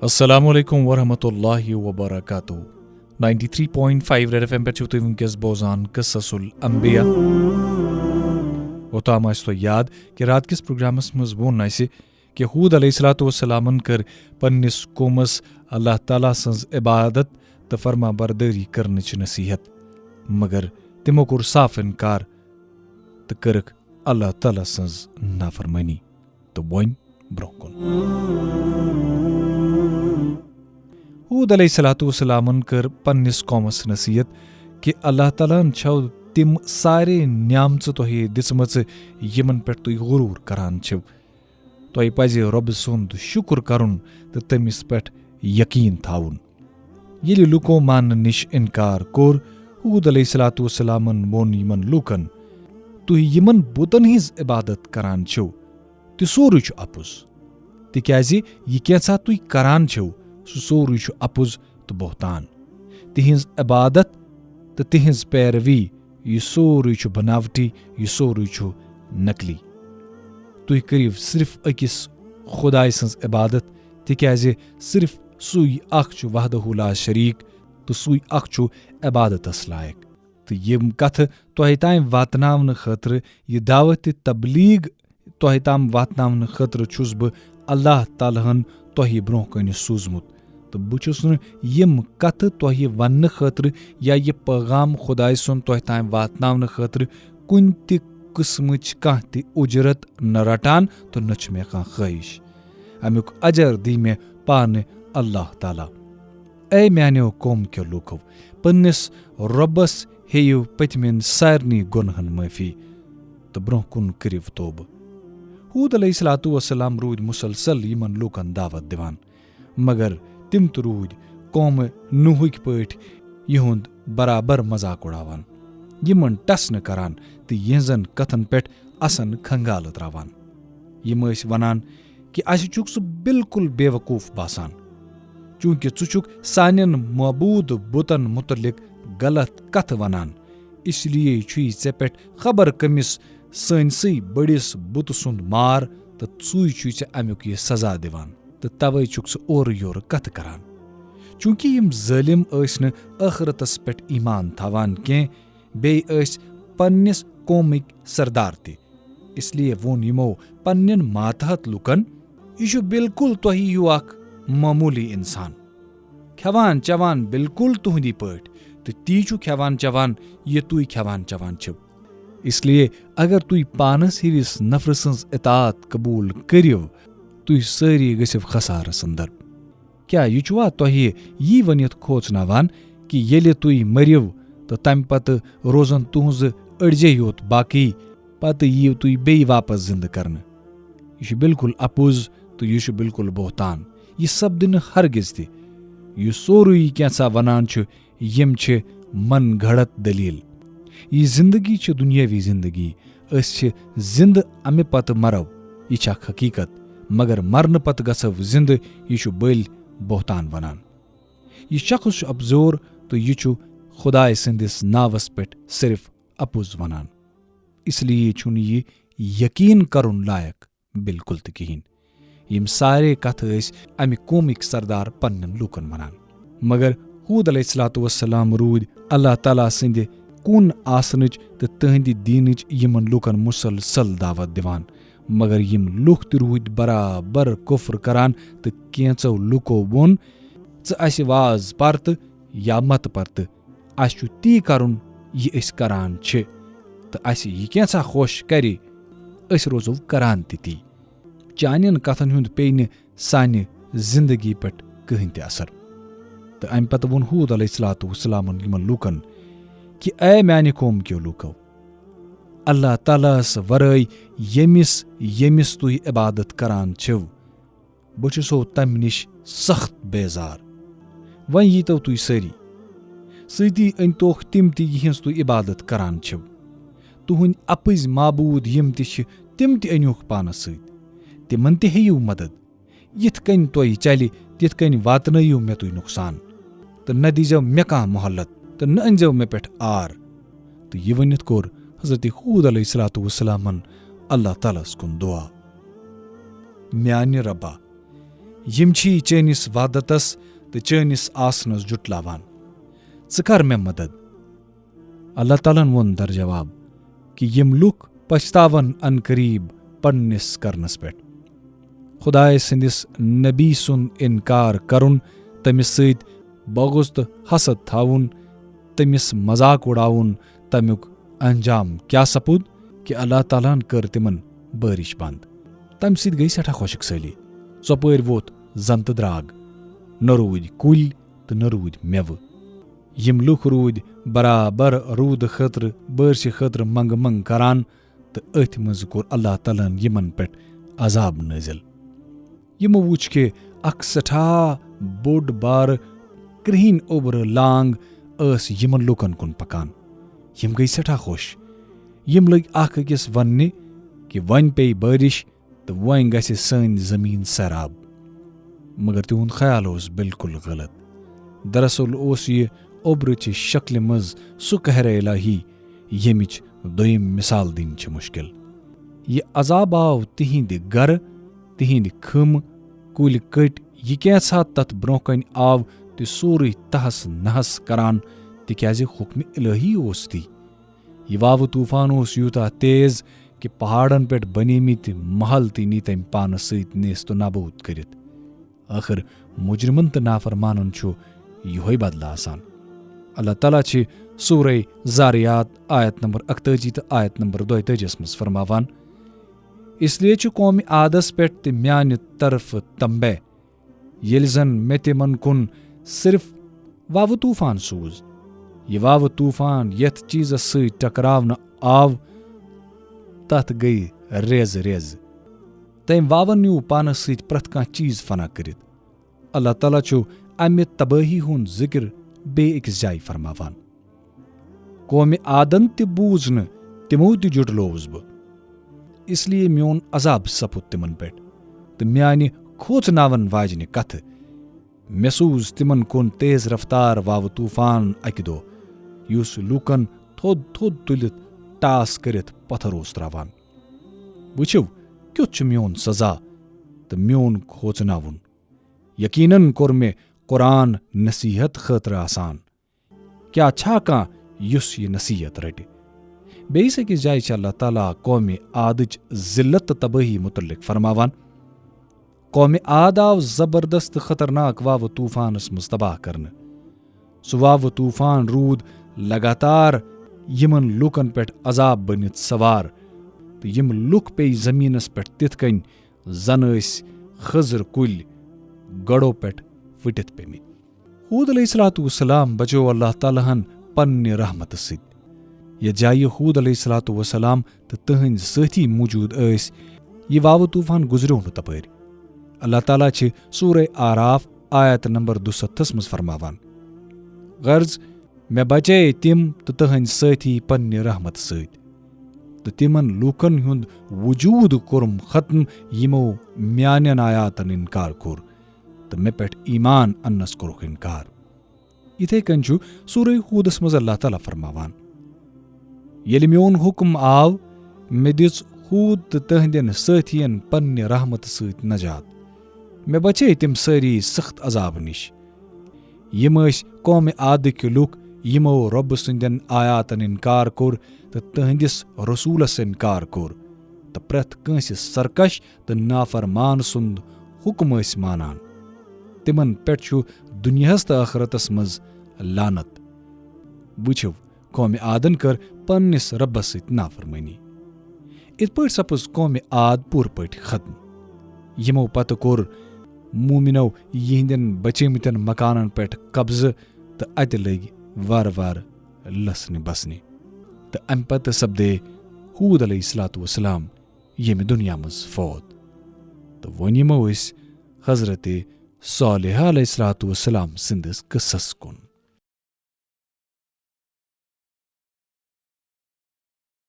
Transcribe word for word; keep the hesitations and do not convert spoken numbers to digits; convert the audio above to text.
السلام علیکم ورحمۃ اللہ وبرکاتہ۔ Ninety three point five red F M پٮ۪ٹھ چھِو تُہۍ وٕنکیٚس بوزان قصص الانبیاء۔ اوٚتام آسہِ تۄہہِ یاد کہِ راتکِس پروگرامس منٛز ووٚن اَسہِ کہِ ہوٗد علیہ الصلوۃ والسلامن کٔر پننِس قومس اللہ تعالیٰ سٕنٛز عبادت تہٕ فرما بردٲری کرنٕچ نصیحت، مگر تِمو کوٚر صاف انکار تہٕ کٔرٕکھ اللہ تعالیٰ سٕنٛز نافرمٲنی۔ تہٕ وۄنۍ برونٛہہ کُن۔ ہوٗد علیہ الصلوۃ والسلامن کٔر پننِس قومس نصیحت کہِ اللہ تعالیٰ ہن چھَو تِم سارے نعمژٕ تۄہہِ دِژمَژٕ یِمن پٮ۪ٹھ تُہۍ غروٗر کران چھِو۔ تۄہہِ پزِ رۄبہٕ سُنٛد شُکُر کرُن تہٕ تٔمِس پٮ۪ٹھ یقیٖن تھاوُن۔ ییٚلہِ لوٗکو ماننہٕ نِش اِنکار کوٚر، ہوٗد علیہ الصلوۃ والسلامن ووٚن یِمن لوٗکن، "تُہۍ یِمن بُتن ہٕنٛز عبادت کران چھِو، تہِ سورُے چھُ اپُز۔ تِکیازِ یہِ کینٛژھا تُہۍ کران چھِو، سُہ سورُے چھُ اپُز تہٕ بہتان۔ تِہنٛز عبادت تہٕ تِہنٛز پیروی، یہِ سورُے چھُ بناوٹی، یہِ سورُے چھُ نقلی۔ تُہۍ کٔرِو صرف أکِس خۄداے سٕنٛز عبادت، تِکیازِ صرف سُے اکھ چھُ وحدہ لا شریک تہٕ سُے اکھ چھُ عبادتس لایق۔" تہٕ یِم کتھٕ تۄہہِ تام واتناونہٕ خٲطرٕ، یہِ دعوت تبلیغ تۄہہِ تام واتناونہٕ خٲطرٕ چھُس بہٕ اللہ تعالیٰ ہن تۄہہِ برونٛہہ کنہِ سوٗزمُت۔ تہٕ بہٕ چھُس نہٕ یِم کتھٕ تۄہہِ وننہٕ خٲطرٕ یا یہِ پیغام خۄداے سُنٛد تۄہہِ تام واتناونہٕ خٲطرٕ کُنہِ تہِ قٕسمٕچ کانٛہہ تہِ اُجرت نہ رٹان تہٕ نہ چھُ مےٚ کانٛہہ خٲہِش۔ امیُک اجر دی مےٚ پانہٕ اللہ تعالیٰ۔ اے میانیو قوم کیو لوٗکو، پننِس رۄبس ہیٚیِو پٔتمٮ۪ن سارنٕے گۄنہن معٲفی تہٕ برونٛہہ کُن کٔرِو توبہٕ۔ ہوٗد علیہ الصلوۃ والسلام روٗدۍ مُسلسل یِمن لوٗکن دعوت دِوان، مگر تِم تہِ روٗدۍ قومہٕ نوحٕکۍ پٲٹھۍ یِہُنٛد برابر مذاق اُڑاوان، یِمن ٹس نہٕ کران تہٕ یِہنٛزن کتھن پٮ۪ٹھ اسن کھنگالہٕ تراوان۔ یِم ٲسۍ ونان کہِ اسہِ چھُکھ ژٕ بالکل بے وقوف باسان، چونکہ ژٕ چھُکھ سانٮ۪ن معبوٗد بُتن مُتعلق غلط کتھٕ ونان، اس لیے چھُے ژےٚ پٮ۪ٹھ خبر کٔمِس سٲنۍسٕے بٔڑِس بُتہٕ سُنٛد مار تہٕ ژٕے چھُے ژےٚ امیُک یہِ سزا دِوان۔ تہٕ توے چھُکھ ژٕ اورٕ یورٕ کتھٕ کران۔ چونکہ یِم ظٲلم ٲسۍ نہٕ ٲخرتس پٮ۪ٹھ ایمان تھاوان کینٛہہ، بیٚیہِ ٲسۍ پننِس قومٕکۍ سردار تہِ۔ اس لیے ووٚن یِمو پننٮ۪ن ماتحت لوٗکن، "یہِ چھُ بالکل تۄہہِ ہیوٗ اکھ معموٗلی انسان۔ کھٮ۪وان چٮ۪وان بالکل تُہنٛدی پٲٹھۍ، تہٕ تی چھُ کھٮ۪وان چٮ۪وان، یہِ تُہۍ کھٮ۪وان چٮ۪وان چھِو۔ اس لیے اگر تُہۍ پانس ہِوِس نفرٕ سٕنٛز اطاعت قبوٗل کٔرِو، تُہۍ سٲری گٔژھِو خسارس اندر۔" کیٛاہ یہِ چھُوا تۄہہِ یی ؤنِتھ کھوژناوان کہِ ییٚلہِ تُہۍ مٔرِو تہٕ تَمہِ پتہٕ روزن تُہنٛزٕ أڈجے یوت باقی، پتہٕ یِیِو تُہۍ بیٚیہِ واپس زِندٕ کرنہٕ؟ یہِ چھُ بالکل اپُز تہٕ یہِ چھُ بالکل بہتان۔ یہِ سپدِ نہٕ ہرگز تہِ۔ یہِ سورُے کینٛژھا ونان چھُ، یِم چھِ من گھڑت دٔلیٖل۔ یہِ زندگی چھِ دُنیٲوی زندگی۔ أسۍ چھِ زِندٕ، اَمہِ پتہٕ مرو۔ یہِ چھِ اکھ حقیٖقت۔ مگر مرنہٕ پتہٕ گژھو زِندٕ، یہِ چھُ بٔلۍ بہتان ونان۔ یہِ شخص چھُ اپزور تہٕ یہِ چھُ خۄداے سٕنٛدِس ناوس پٮ۪ٹھ صرف اپُز ونان۔ اس لیے چھُنہٕ یہِ یقیٖن کرُن لایق بالکل تہِ کِہیٖنۍ۔ یِم سارے کتھٕ ٲسۍ امہِ قومٕکۍ سردار پننٮ۪ن لوٗکن ونان۔ مگر ہوٗد علیہ الصلوۃ والسلام روٗدۍ اللہ تعالیٰ سٕنٛدِ کُن آسنٕچ تہٕ تٕہنٛدِ دیٖنٕچ یِمن لوٗکن مُسلسل دعوت دِوان۔ مگر یِم لوٗکھ تہِ روٗدۍ برابر کفر کران، تہٕ کینٛژو لوٗکو ووٚن، "ژٕ اسہِ واز پر تہٕ یا مت پر تہٕ، اسہِ چھُ تی کرُن یہِ أسۍ کران چھِ، تہٕ اسہِ یہِ کینٛژھا خۄش کرِ، أسۍ روزو کران تہِ تی۔" چانٮ۪ن کتھن ہُنٛد پیٚیہِ نہٕ سانہِ زندگی پٮ۪ٹھ کٕہٕنۍ تہِ اثر۔ تہٕ امہِ پتہٕ ووٚن ہوٗد علیہ الصلوۃ والسلامن یِمن لوٗکن کہِ، "اے میانہِ قوم کیو لوٗکو، اللہ تعالیٰ ہس ورٲے ییٚمِس، ییٚمِس تُہۍ عبادت کران چھِو، بہٕ چھُسو تمہِ نِش سخت بیزار۔ وۄنۍ ییٖتو تُہۍ سٲری، سۭتی أنۍتوکھ تِم تہِ، یِہٕنٛز تُہۍ عبادت کران چھِو۔ تُہٕنٛدۍ اپٕزۍ معبوٗد یِم تہِ چھِ، تِم تہِ أنۍہوکھ پانس سۭتۍ۔ تِمن تہِ ہیٚیِو مدد۔ یِتھ کٔنۍ تۄہہِ چلہِ، تِتھ کٔنۍ واتنٲیِو مےٚ تُہۍ نۄقصان۔ تہٕ نہ دیٖزیو مےٚ کانٛہہ مۄہلت، تہٕ نہ أنۍزیو مےٚ پٮ۪ٹھ عار۔" تہٕ یہِ ؤنِتھ کوٚر حضرت ہوٗد علیہ الصلوۃ والسلامن اللہ تعالیٰ ہس کُن دُعا۔ میانہِ رۄبا، یِم چھی چٲنِس وحدتس تہٕ چٲنِس آسنس جُٹلاوان۔ ژٕ کر مےٚ مدد۔" اللہ تعالیٰ ہن ووٚن در جواب کہِ یِم لُکھ پچھتاون عنقریب پننِس کرنس پٮ۪ٹھ۔ خدایہِ سٕنٛدِس نبی سُنٛد انکار کرُن، تٔمِس سۭتۍ بغض تہٕ حسد تھاوُن، تٔمِس مذاق اُڑاوُن، تمیُک انجام کیٛاہ سپُد کہِ اللہ تعالیٰ ہن کٔر تِمن بٲرِش بنٛد۔ تمہِ سۭتۍ گٔیہِ سٮ۪ٹھاہ خۄشک سٲلی۔ ژۄپٲرۍ ووٚتھ زن تہٕ درٛاگ، نہ روٗدۍ کُلۍ تہٕ نہ روٗدۍ مٮ۪وٕ۔ یِم لُکھ روٗدۍ برابر روٗدٕ خٲطرٕ، بٲرشہِ خٲطرٕ منٛگہٕ منٛگہٕ کران، تہٕ أتھۍ منٛز کوٚر اللہ تعالیٰ ہن یِمن پٮ۪ٹھ عذاب نٲزِل۔ یِمو وُچھ کہِ اکھ سٮ۪ٹھاہ بوٚڑ بارٕ کرٛہِنۍ اوٚبرٕ لانگ ٲس یِمن لوٗکن کُن پکان۔ یِم گٔیہِ سٮ۪ٹھاہ خۄش۔ یِم لٔگۍ اکھ أکِس وننہِ کہِ وۄنۍ پیٚیہِ بٲرِش تہٕ وۄنۍ گژھِ سٲنۍ زمین سیراب۔ مگر تِہُنٛد خیال اوس بالکل غلط۔ دراصل اوس یہِ اوٚبرٕ چہِ شکلہِ منٛز سُہ قہرِ الٰہی، ییٚمِچ دوٚیِم مثال دِنۍ چھِ مُشکل۔ یہِ عذاب آو تِہنٛدِ گرٕ، تِہنٛدِ خۭمہٕ، کُلۍ کٔٹۍ، یہِ کینٛژھا تتھ برونٛہہ کنہِ آو تہِ سورُے تہس نہس کران، تِکیازِ حکمِ الٰہی اوس تی۔ یہِ واوٕ طوفان اوس یوٗتاہ تیز کہِ پہاڑن پٮ۪ٹھ بنیمٕتۍ محل تہِ نی تٔمۍ پانس سۭتۍ نیست و نابود کٔرِتھ۔ ٲخر مجرمن تہٕ نافرمانن چھُ یِہوٚے بدلہٕ آسان۔ اللہ تعالیٰ چھِ سورہ ذاریات آیت نمبر اکتٲجی تہٕ آیت نمبر دۄیتٲجی یس منٛز فرماوان، "اس لیے چھُ قومِ عادس پٮ۪ٹھ تہِ میانہِ طرفہٕ تنبیہ، ییٚلہِ زن مےٚ تِمن کُن صرف واوٕ طوفان سوٗز۔ یہِ واوٕ طوفان یتھ چیزس سۭتۍ ٹکراونہٕ آو، تتھ گٔیہِ ریزٕ ریزٕ۔ تٔمۍ واوَن نیوٗ پانس سۭتۍ پرٛٮ۪تھ کانٛہہ چیز فنا کٔرِتھ۔" اللہ تعالیٰ چھُ امہِ تبٲہی ہُنٛد ذِکر بیٚیہِ أکِس جایہِ فرماوان، "قومِ عادن تہِ بوٗز نہٕ، تِمو تہِ جُٹلووُس بہٕ۔ اس لیے میون عذاب سپُد تِمن پٮ۪ٹھ تہٕ میانہِ کھوژناون واجنہِ کتھٕ۔ مےٚ سوٗز تِمن کُن تیز رفتار واوٕ طوفان اکہِ دۄہ، یُس لوٗکن تھوٚد تھوٚد تُلِتھ ٹاس کٔرِتھ پتھر اوس تراوان۔ وٕچھِو، کیُتھ چھُ میون سزا تہٕ میون کھوژناوُن۔ یقیناً کوٚر مےٚ قرآن نصیحت خٲطرٕ آسان۔ کیٛاہ چھا کانٛہہ یُس یہِ نصیحت رٹہِ؟" بیٚیِس أکِس جایہِ چھِ اللہ تعالیٰ قومِ عادٕچ ذلت تہٕ تبٲہی متعلق فرماوان، "قومِ عاد آو زبردست تہٕ خطرناک واوٕ طوفانس منٛز تباہ کرنہٕ۔ سُہ واوٕ طوفان روٗد لگاتار یِمن لوٗکن پٮ۪ٹھ عذاب بٔنِتھ سوار، تہٕ یِم لُکھ پیٚیہِ زمینس پٮ۪ٹھ تِتھ کٔنۍ زن ٲسۍ خٔزٕر کُلۍ گڑھو پٮ۪ٹھ پھٕٹِتھ پیٚمٕتۍ۔" ہود علیہ الصلوۃ والسلام بچوو اللہ تعالیٰ ہن پننہِ رحمتہٕ سۭتۍ۔ یتھ جایہِ ہود علیہ الصلوۃ والسلام تہٕ تہنٛدۍ سٲتھی موجود ٲسۍ، یہِ واوٕ طوفان گُزریو نہٕ تپٲرۍ۔ اللہ تعالیٰ چھِ سورہ آراف آیت نمبر دُستتھس منٛز فرماوان، غرض، مےٚ بچے تِم تہٕ تہنٛدۍ سٲتھی پننہِ رحمتہٕ سۭتۍ، تہٕ تِمن لوٗکن ہُنٛد وجود کوٚرُم ختم، یِمو میانٮ۪ن آیاتن انکار کوٚر تہٕ مےٚ پٮ۪ٹھ ایمان اننس کوٚرُکھ انکار۔ یِتھے کٔنۍ چھُ سورہ ہودس منٛز اللہ تعالیٰ فرماوان، ییٚلہِ میون حکم آو، مےٚ دِژ ہود تہٕ تہنٛدٮ۪ن سٲتھین پننہِ رحمتہٕ سۭتۍ نجات۔ مےٚ بچے تِم سٲری سخت عذابہٕ نِش۔ یِم ٲسۍ قومِ عادٕکۍ لُکھ، یِمو رۄبہٕ سٕنٛدٮ۪ن آیاتن انکار کوٚر تہٕ تہنٛدِس رسولس انکار کوٚر، تہٕ پرٛٮ۪تھ کٲنٛسہِ سرکش تہٕ نافرمان سُنٛد حکم ٲسۍ مانان۔ تِمن پٮ۪ٹھ چھُ دُنیاہس تہٕ ٲخرتس منٛز لعنت۔ وٕچھِو، قومِ عادن کٔر پننِس رۄبس سۭتۍ نافرمٲنی۔ اِتھ پٲٹھۍ سپٕز قومِ عاد پوٗرٕ پٲٹھۍ ختم۔ یِمو پتہٕ کوٚر مومنو یِہنٛدٮ۪ن بچیمٕتٮ۪ن مکانن پٮ۪ٹھ قبضہٕ تہٕ اتہِ لٔگۍ وارٕ وارٕ لسنہِ بسنہِ۔ تہٕ امہِ پتہٕ سپدے ہود علیہ الصلوۃ والسلام ییٚمہِ دُنیا منٛز فوت۔ تہٕ وۄنۍ یِمو أسۍ حضرت صالح علیہ الصلوۃ والسلام سٕنٛدِس قصس کُن۔